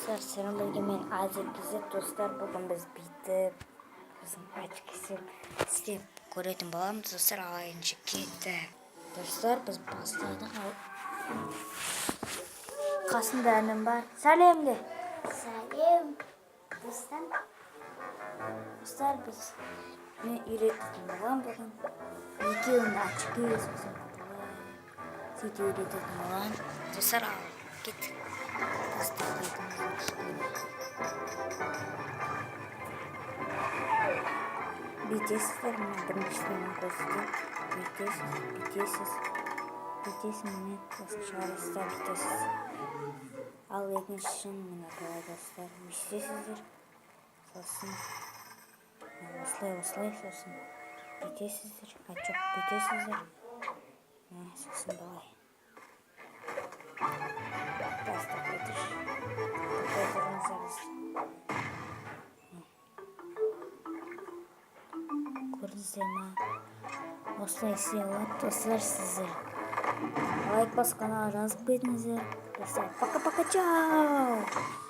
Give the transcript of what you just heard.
Достар, сіздермен бірге мен, Азик KZ. Достар, бүгін біз бүйтіп біздің очкісін істеп көретін боламыз, достар. Ал ендеше кеттік. Достар, біз бастадық. Ал қасымда інім бар. Сәлем де. Сәлем, достар. Достар, біз мен үйрететін боламын бүгін екеуінің очки, сосын былай сөйтіп үйрететін боламын. Достар, ал кеттік. Тастап кішкене бүйтесіздер. Міне, біріншісін мен көрсетейін. Бүйтесіз, бүйтесіз, бүйтесіз, міне, сосын шығарасыз да бүйтесіз. Ал екіншісін міне былай, достар, бүйтесіздер, сосын осылай, осылай, сосын бүйтесіздер, а жоқ, бүйтесіздер, міне, сосын былай. Тастап кетірші, тоқтай тұрыңыздар. Көрдіңіздер ма? Осылай істей алады, достар. Сіздер лайк басып, каналға жазып кетіңіздер, достар. Пока, пока, чао.